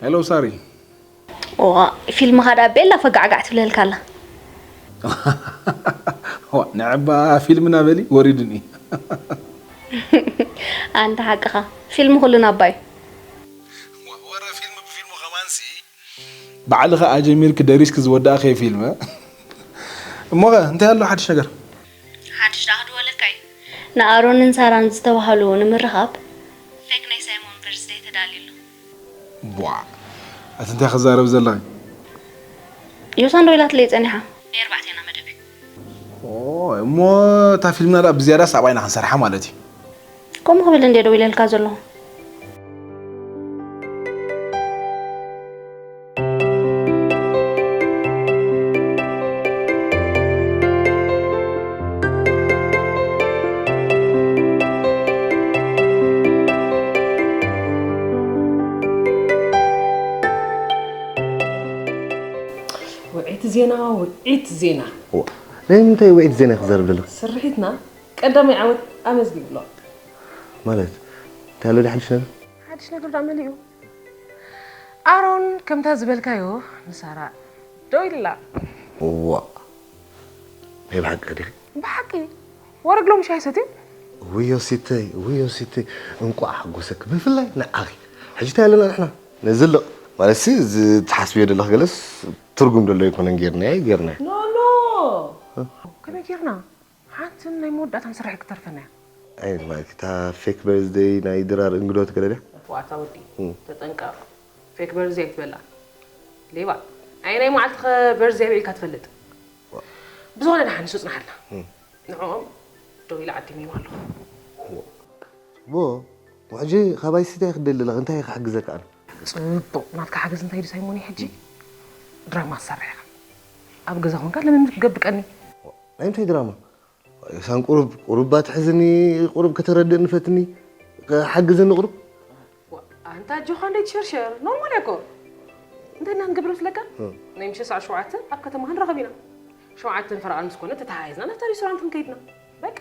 ሄሎ ሳሪ። ዋ፣ ፊልምኻ ደኣ ቤላ ፈጋዕጋዕ ትብለልካ ኣላ። ዋ፣ ንዕባ ፊልምና በሊ ወሪዱኒ። ኣንታ ሓቅኻ፣ ፊልም ኩሉ ናባይ። ወረ ፊልም ብፊልሙ ከማንሲ ባዕልኻ ኣጀሚርክ ደሪስክ ዝወዳእኸ ፊልም። እሞኸ እንታይ ኣሎ ሓድሽ ነገር? ሓድሽ ደኣ ክድወለካ እዩ። ንኣሮንን ሳራን ዝተባህሉ ንምርኻብ ፌክ ናይ ሳይሞን በርዝደይ ተዳልዩ ኣሎ። ቧዕ፣ ኣቲ እንታይ ክዛረብ ዘለኺ? ዮሳን ዶ ኢላትለይ ጸኒሓ? ናይ ኣርባዕቴና መደብ እዩ። ኦ፣ እሞ እታ ፊልምና ደኣ ብዝያዳ ሳብኣይና ክንሰርሓ ማለት እዩ። ከምኡ ክብል እንደ ደው ኢለልካ ዘለኹ። ውዒት ዜና፣ ውዒት ዜና። ናይ ምንታይ ውዒት ዜና ክዛረብ ዘለኹ? ስርሒትና ቀዳማይ ዓወት ኣመዝጊብሎ። ማለት እንታይ ኣሎ ሓድሽ ነገር? ሓድሽ ነገር ዳ መሊኡ። ኣሮን ከምታ ዝበልካዮ ንሳራ ደው ኢላ። ዋ፣ ናይ ብሓቂ ዲኺ? ብሓቂ ወረግ ሎሚ ሻሂ ሰትዩ። ውይ ዮሲተይ፣ ውይ ዮሲተይ፣ እንቋዕ ሓጎሰክ። ብፍላይ ንዓኺ። ሕጂ እንታይ ኣለና ንሕና? ነዝልቕ። ማለት ሲ፣ እዚ ትሓስብዮ ዘለኽ ገለስ ትርጉም ደሎ ኣይኮነን ጌርናዮ፣ ጌርናዮ። ኖ፣ ኖ። ከመይ ጌርና? ሓንትን ናይ መወዳእታን ስራሕ ክትተርፈና እያ። ኣይ ማለት እታ ፌክ በርዝደይ ናይ ድራር እንግዶት ገለ ድያ? ዋታ ወዲ ተጠንቀቕ። ፌክ በርዝደይ ኣይትበላ ሌባ። ኣይ ናይ መዓልቲ ከ በርዝደይ ኣቢልካ ትፈልጥ? ብዝኾነ ደሓን ንሱ ጽናሓልና። ንዕኦም ደው ኢለ ዓዲመዮም ኣለኹ። ሞ ሕጂ ካባይ ስታይ ክደሊ ኣለኻ እንታይ ክሕግዘካ ኣነ? ጽቡቕ ናትካ ሓገዝ እንታይ ድዩ ሳይሞኒ ሕጂ? ድራማ ትሰርሕ ኢኻ። ኣብ ገዛ ኮንካ ለምን ክትገብር ቀኒ? ናይ እንታይ ድራማ? ሳን ቁሩብ ቁሩብ ትሕዝኒ ቁሩብ ከተረድእኒ ፈትኒ ሓግዝኒ ቁሩብ ኣንታ ጆኻ እንዴት ሸርሸር ኖርማል እኮ እንታይ እና ንገብር ስለካ ናይ ምሸት ሰዓት ሸውዓተ ኣብ ከተማ ክንራኸብ ኢና ሸውዓተ ፈረቓ ምስ ኮነ ተተሓሒዝና ናብታ ሬስቶራንት ክንከይድና በቃ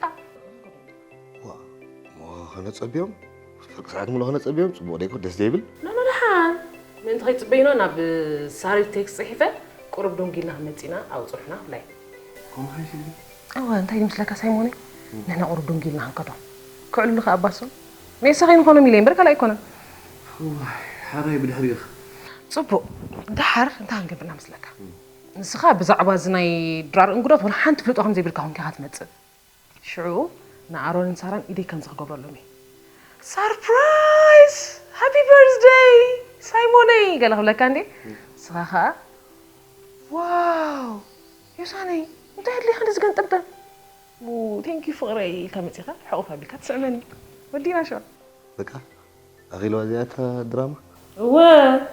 ከነፀብዮም ፍርቂ ሰዓት ሙሉ ከነፀብዮም ፅቡቅ ደይኮ ደስ ዘይብል ኖ ኖ ደሓን ምእንቲ ከይፅበዩና ናብ ሳሪት ቴክስት ፅሒፈ ቁሩብ ዶንጊልና ክንመፅና ኣብፅሑና ብላይ ከምኡ ሓይሽ እወ እንታይ ይመስለካ ሳይሞነይ ንሕና ቁሩብ ዶንጊልና ክንከዶ ክዕልሉ ከኣ ኣባሶም ሜሳ ከይንኾኖም ኢለ እምበር ካልእ ኣይኮነን ሓራይ ብድሕሪኻ ፅቡቅ ደሓር እንታይ ክንገብር ኢና መስለካ ንስኻ ብዛዕባ እዚ ናይ ድራር እንግዶት ወላ ሓንቲ ፍልጦ ከም ዘይብልካ ኮንካ ኢኻ ትመጽእ ሽዑ ንኣሮንን ሳራን ኢደይ ከምዚ ክገብረሎም እየ surprise happy birthday ሳይሞነይ ገለ ክብለካ እንዴ ንስኻ ኸኣ ዋው ዮሳነይ እንታይ ኣድሊኻ እንደዚ ገንጠብጠብ ቴንኪ ፍቕረይ ኢልካ መፂኻ ሕቑፍ ኣቢልካ ትስዕመኒ ወዲና ሸ በቃ ኣኺልዋ እዚኣ እታ ድራማ እወ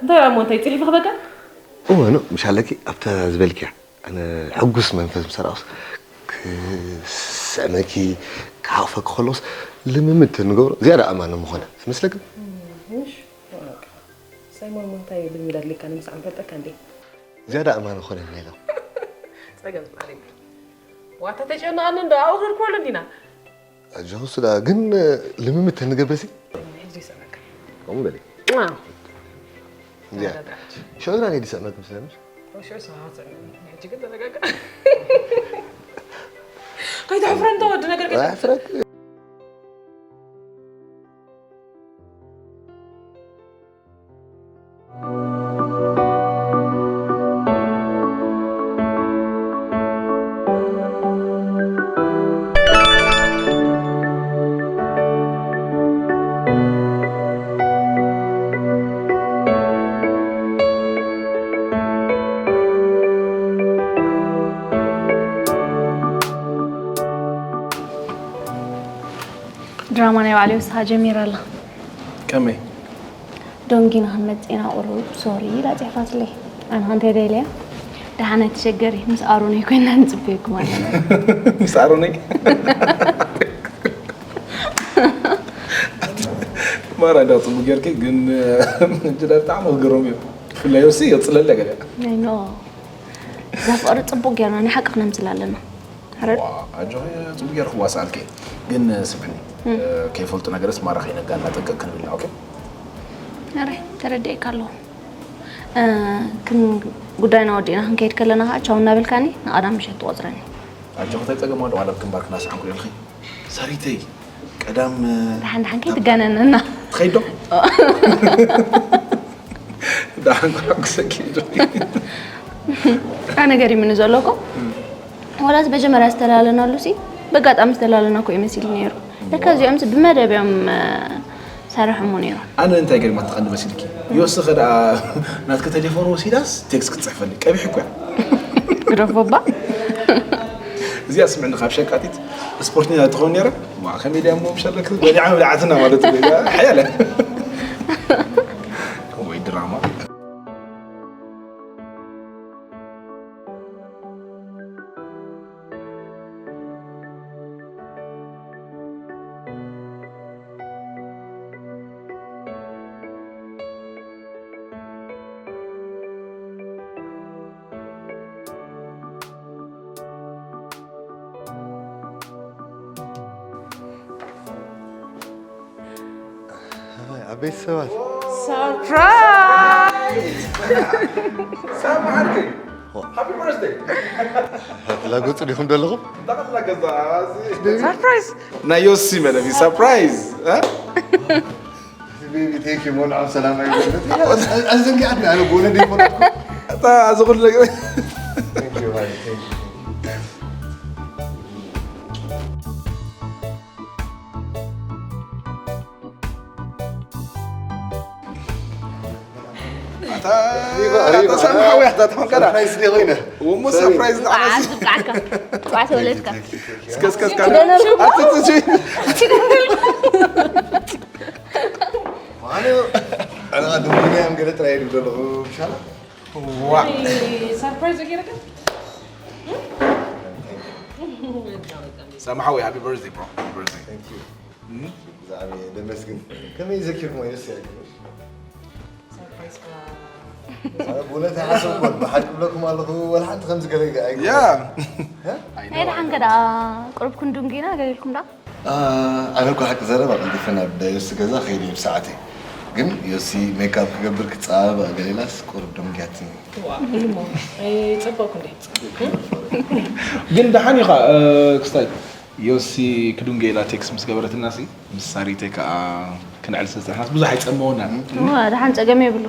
እንታይ ደኣ እሞ እንታይ ፅሒፍኺ በቃ እወ ኖ ምሽ ኣለኪ ኣብታ ዝበልክያ ኣነ ሕጉስ መንፈስ ምስ ረኣኹስ ክስዕመኪ ክሓቑፈኪ ከለኹስ ልምምድ ተንገብሮ ዝያዳ ኣማኒ ምኾነ ስመስለክን ምሽ ሳይሞን ሞ እንታይ ልምምድ ኣድልየካ ንምሳዕ ንፈልጠካ እንዴ ዝያዳ ኣማኒ ኾነ ኢለ ፀገም ማለት ዋታ ተጨነቐኒ እንዶ ኣብኡ ክንኮሉ እንዲና ኣጆኹስ ደኣ ግን ልምምድ ተንገብረሲ ሕጂ ይሰመካ ከምኡ በሊ ዋው እንዲያ ሽዑ ግና ነይ ድሰዕመት ምስለምሽ ሽዑ ሰሃት ሕጂ ግን ተረጋጋ ከይተሕፍረ እንተ ወዲ ነገር ሕፍረት ድራማ ናይ ባዕለይ ወስኻ ጀሚራ ኣላ ከመይ ዶንጊና ክንመፅእ ኢና ቁሩብ ሶሪ ኢላ ፅሒፋትለይ ኣነ ከ እንታይ ደልያ ደሓን ኣይትሸገሪ ምስ ኣሮነይ ኮይና ንፅበየኩም ኣለና ምስ ኣሮነይ ማራ እንዳ ፅቡቅ ጌርኪ ግን እንጂ ብጣዕሚ ክገረሙ እዮም ብፍላይ ዮሲ የፅለለ ገለ ናይ ኖ እዛ ፍቅሪ ፅቡቅ ጌርና ንሓቂ ክነምስል ኣለና ሕረድ ኣጆኺ ፅቡቅ ጌርክዋ ሰኣልከ ግን ስምዕኒ ከይፈልጡ ነገርስ ማራ ከይነጋ እናጠንቀቅ ክንብል ኢና ኦኬ ሕረ ተረዲእካ ኣለኹ ክን ጉዳይና ወዲእና ክንከይድ ከለና ከዓ ቻው እናበልካኒ ንቀዳም ምሸት ትቆፅረኒ ኣጆኺ ተፀገም ወደ ኋላ ብግንባርክ እናሰዓምኩ ኢልኺ ሰሪተይ ቀዳም ደሓን ደሓን ከይትጋነነና ትኸይዶ ደሓን ክሰኪ ታ ነገር ይምኒ ዘሎ እኮ ወላስ መጀመርያ ዝተላለናሉ ሲ በጋጣሚ ዝተላለና እኮ ይመስል ነይሩ ለካ እዚኦም ብመደብ እዮም ሰሪሖሞ ነይሮም ኣነ እንታይ ገሪማ ትቐንዲ መሲልኪ ዮስኸ ደኣ ናትኪ ቴሌፎን ወሲዳስ ቴክስ ክትፅሕፈለይ ቀቢሕ እኮ እያ ግደፎባ እዚኣ ስምዕኒ ካብ ሸቃጢት ስፖርተኛ ትኸውን ነይራ ዋ ከመይ ድያ እሞ ምሻለክ በሊዓ መብልዓትና ማለት እዩ ሓያለ ወይ ድራማ ዓበይቲ ሰባት surprise ሳም ዓርከይ ሃፒ በርዝደይ ላጎፁ ዲኹም ዘለኹም ጠቕላ ገዛ surprise ናይ ዮሲ መደብ እዩ surprise ቤቢ ቴንክ ዩ ሞልዓም ሰላም ኣይበለት ኣዘንጊዓትና ኣነ ጎነ ደይፈለጥኩ እታ እዚ ኩሉ ነገር Thank you, honey. Thank you. ሪባ፣ ሪባ። ተሰምሐ ወይ ኣታ ትኾን ከዳ? ሰርፕራይዝ ዲኾይነ? ወሞ ሰርፕራይዝ ንዓና። ዝብዓት ዝብዓካ። ብዓት ወለድካ። እስከ፣ እስከ፣ እስከ። ትደነርኩ። ኣቲ ትጂ። ማኑ? ኣነ ድማ ገለ ጥራይ ይብል ዘለኹ፣ ምሻላ? ዋ። ሰርፕራይዝ ገይረካ? ሳምሓዊ፣ ሃፒ በርዝደይ ብሮ። ሃፒ በርዝደይ። Thank you። ብዛዕባ ደመስግን። ከመይ ዘኪርኩሞ? የስ ያግሽ። ብእውነት ኣይሓሰብኩን። ብሓቂ ክብለኩም ኣለኹ፣ ወላ ሓንቲ ከምዚ ገለ ኣይገ-፣ ኣይገ-፣ ያ። እ? ናይ ደሓን ከ ደኣ ቁሩብ ክንዱንጊና ገለ ኢልኩም ደኣ? አ፣ ኣነ እኮ ሓቂ ዘረባ ቀልጢፈ ናብ ዮሲ ገዛ ከይደ እየ ብሰዓተይ። ግን ዮሲ ሜክኣፕ ክገብር ክጸባበቕ ገለ ኢላስ ቁሩብ ደንጊያትኒ። ዋ፣ እሞ፣ እ፣ ጽቡቕ እንዴ? ግን ደሓን ኢኻ፣ እ፣ ክስታይ። ዮሲ ክዱንጌላ ቴክስት ምስ ገበረትና ሲ፣ ምስ ሳሪተይ ከኣ ክንዕል ስለ ዝጸናሕናስ ብዙሕ ኣይጸመወናን። እዋ፣ ደሓን ጸገም የብሉ።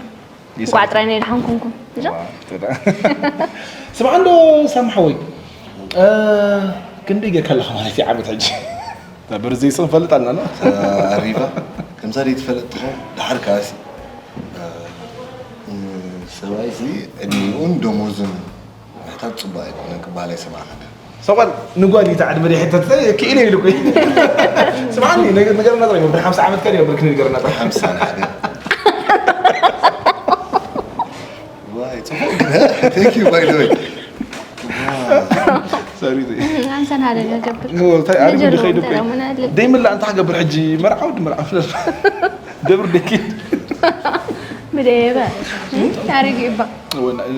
ይስማዕ። እንቋዕ ጥራይ ናይ ደሓን ኮንኩም። እዞ? ዋ፣ ተዳ-፣ ስምዓ እንዶ ሳሚ ሓወይ፣ እ፣ ክንደይ ጌርካ ኣለኻ ማለት እዩ ዓመት ሕጂ? እታ በርዝደይ ስቕ ንፈልጥ ኣለና፣ ኖ? ኣሪባ፣ ከምዛ ደይ ትፈልጥ ትኾን፣ ደሓር ከኣሲ፣ እ፣ ሰብኣይሲ ዕድሚኡን ደሞዙን ምሕታት ጽቡቕ ኣይኮነን ክበሃል ኣይሰማዕካን። ሰቋል ንጓል እዩ፣ እታ ዕድመ ደይ ሕተት፣ ክኢለ ኢሉ እኮ እዩ። ስምዓኒ፣ ነገ-፣ ነገርና ጥራይ፣ ብር ሓምሳ ዓመት ከ ድዩ ብርክኒ ነገርና ጥራይ። ሓምሳ ንሓደ። ዋይ፣ ጽቡቕ ግን፣ thank you, by the way። ሶሪ፣ ዘይ-፣ ሓምሳ ንሓደ ንገብር። ኖ፣ እንታይ፣ ኣሪፍ ነጀር እንዲ ከይዱ እንታይ እኮ። ደሞ ንኣድልል። ደይምላእ እንታይ ክገብር ሕጂ? መርዓ ወዲ መርዓ ፍለል። ደብር ደኪ። ብደየበ። ታሪክ ይባ። ወና፣ እ፣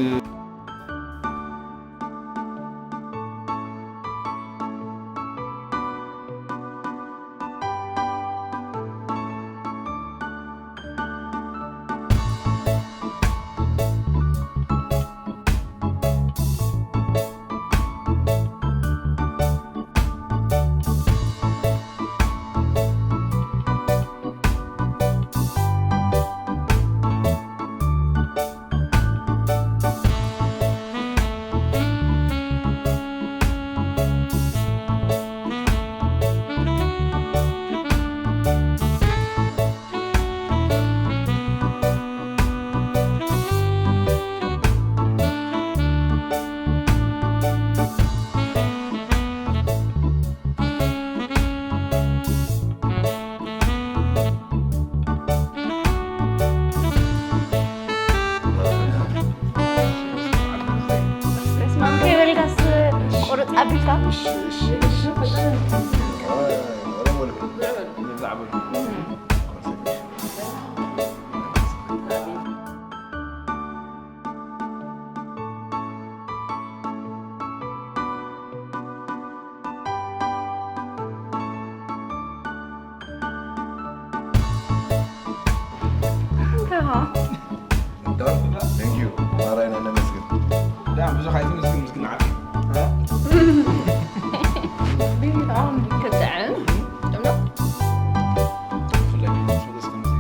በስመ ኣብ ከይበልካስ ቁርጥ ኣቢልካ። Thank you. ማራይና ነመስግን። ዳ ብዙሕ ኣይትመስግን፣ ምስግን ዓቢ። ቢኒ ብጣዕሚ ክጥዕም። ጥዕም ነው። ብፍላይ ቢኒ ምስ መለስ ከምዚ።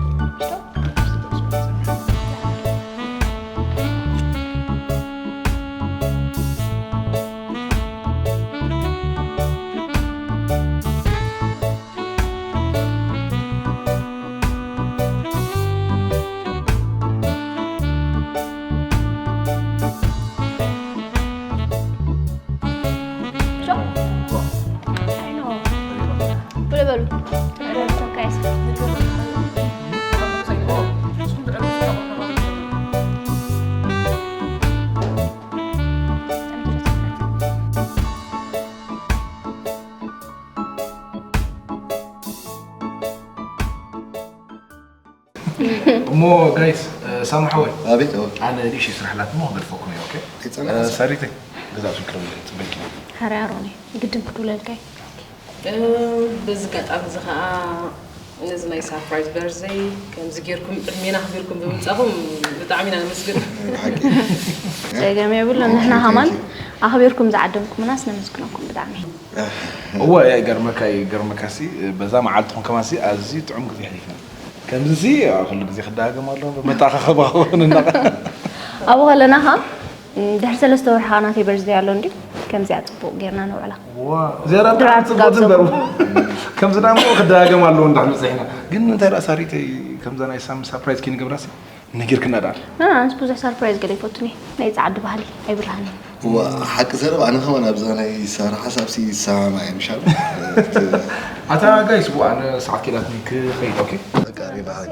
እሞ ጋይስ፣ ሳሚ ሓወይ፣ ኣቤት። ኣዎ። ኣነ ንእሽተይ ስራሕ ኣላትኒ እሞ ክገድፈኩም እየ። ኦኬ? ይጸንሕ። ሳሪተይ፣ ገዛ ኣትዩ ክረምለ ጽበቂ። ሓራይ ኣሮኒ፣ ግድን ክድውለልካ እዩ። እ፣ በዚ ኣጋጣሚ እዚ ኸኣ ነዚ ናይ ሳርፕራይዝ በርዝደይ ከምዚ ጌርኩም ዕድሜና ኣኽቢርኩም ብምምጻኹም ብጣዕሚ ኢና ነመስግን። ብሓቂ። ጸገም የብሉን። ንሕና ከማን ኣኽቢርኩም ዝዓደምኩምናስ ነመስግነኩም ብጣዕሚ። እወ፣ ይገርመካ፣ ይገርመካሲ፣ በዛ መዓልትኹም ከማንሲ ኣዝዩ ጥዑም ግዜ ኣሕሊፍና። ከምዚሲ ኩሉ ግዜ ክደጋገም ኣለዎ፣ መተኣኻኸቢ ክኸውን እና። ኣብኡ ከለና ኸኣ፣ ድሕሪ ሰለስተ ወርሒ ኸኣ ናተይ በርዝደይ ኣሎ እንድዩ፣ ከምዚኣ ጽቡቕ ጌርና ነውዕላ። ዋ፣ ዝያዳ ድራር ጽቡቕ ትጋብዘኩም። እምበር። ከምዚ ደኣ እሞ ክደጋገም ኣለዎ እንዳ ክንጽሕና። ግን እንታይ ደኣ ሳሪተይ ከምዛ ናይ ሳም ሳፕራይዝ ከይንገብራሲ? ነጊርክና ዳር ኣንስ ብዙሕ ሰርፕራይዝ ገለ ይፈቱኒ። ናይ ፃዓዲ ባህሊ ኣይብርሃንን። ሓቂ ዘረባ ኣነ ከማን ኣብዛ ናይ ሳራ ሓሳብ ሲ ይሰማማዕ እየ ምሻል። ኣታ ጋይስ ቡ ኣነ ሰዓት ኪዳትኒ ክኸይድ። ኦኬ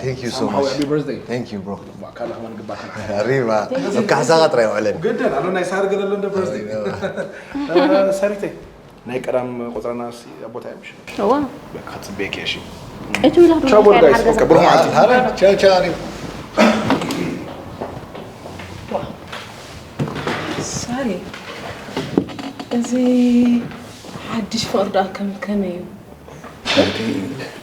Thank you so Somehow much. Happy birthday. Thank you bro. ካላ ከማን ግባካ። ሪባ ካብ ካሕሳኻ ጥራይ ውዕለን። ግደን ኣሎ ናይ ሳር ገለለ እንደ birthday። ሰሪተይ ናይ ቀዳም ቆፅረና ኣቦታ ምሽ እዋ በቃ ጽቤክ እሺ። እቱ ኢላ ቻው ቦርጋይስ። ብሩክ መዓልቲ። ቻው ቻው ሪባ። ሳሪ፣ እዚ ሓድሽ ፍቕሪ ደኣ ከም ከመይ እዩ?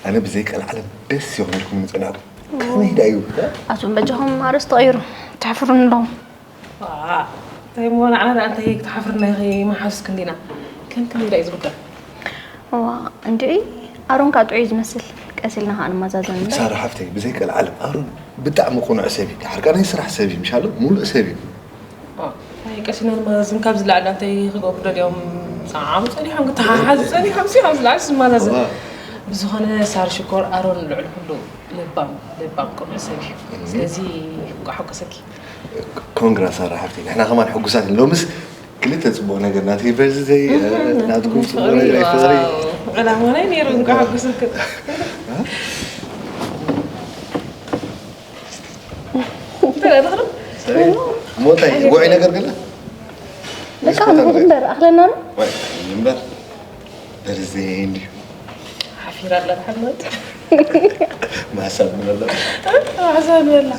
ኣነ ብዘይ ቀልዓለም ደስ ይኹንልኩም ምፅናዕኩም ከመይ ዳ እዩ? ኣቱም በጃኹም ኣርእስቲ ተቐይሩ ትሕፍሩኒ ኣለኹም። እንታይ እሞ ንዓና ደኣ እንታይ ክትሓፍርና ኢኺ? መሓዙት ክንዲና ከም ክንዲ ዳ እዩ ዝጉዳይ? እዋ እንድዒ ኣሮን ከዓ ጥዑይ ዝመስል ቀስ ኢልና ከዓ ንመዛዘን እምበር። ሳራ ሓፍተይ ብዘይ ቀልዓለም ኣሮን ብጣዕሚ ቁኑዕ ሰብ እዩ። ድሓር ከዓ ናይ ስራሕ ሰብ እዩ ምሻሎ ሙሉእ ሰብ እዩ። ናይ ቀሲና ንመዛዝን ካብ ዝለዓል እንታይ ክገብሩ ደልዮም ፃዓም ፀኒሖም ክተሓሓዙ ፀኒሖም ሲ ካብ ዝለዓል ዝመዛዝን ብዝኾነ ሳር ሽኮር ኣሮን ልዕሊ ኩሉ ለባም ለባም ቁኑዕ ሰብ እዩ። ስለዚ እንኳዕ ሓጎሰኪ። ኮንግራ ሳራ ሓፍቲ ንሕና ከማን ሕጉሳት ኢና። ሎምስ ክልተ ፅቡቕ ነገር ናተይ በርዝደይ ናትኩም ፅቡቕ ነገር ናይ ፍቕሪ። ዕላማ ናይ ነይሩ እንኳዕ ሓጎሰክም። ሞታይ ጉዒ ነገር ገለ በቃ ንጉድ እምበር ኣኽለና ዶ ወይ እምበር በርዝደይ እንዲዩ ሓፊራ ኣላ ሓመድ ማሳብ ምንለ ሓሳብ የላ።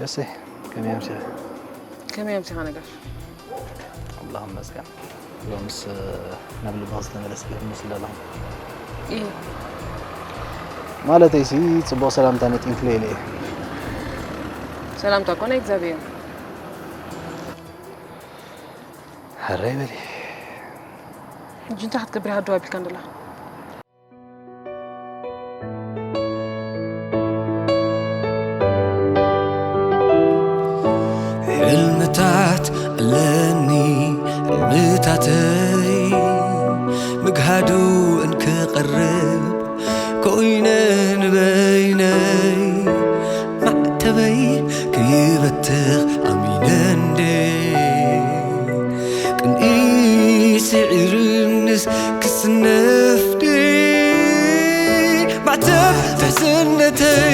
የሴ ከመይ ኣምሲኻ? ከመይ ኣምሲኻ ነገር? ኣምላኽ ይመስገን። ሎምስ ናብ ልብኻ ዝተመለስኪ ይመስል ኣለኹ። እዩ ማለተይሲ ጽቡቕ ሰላምታ ነጢንክለይ ኢለ እየ። ሰላምታ እኮ ናይ እግዚኣብሔር እዩ። ሕራይ በሊ። ሕጂ እንታይ ክትገብር ኢኻ ደው ኣቢልካ እንደላ? ሕልምታት ኣለኒ ሕልምታተይ ምግሃዱ እንክቐርብ ኮይነ ንበይነይ ማዕተበይ ክበትኽ ኣሚነ እንዴ ቅንኢ ስዒርንስ ክስነፍ ድየ ማዕተብ ትሕዝነተይ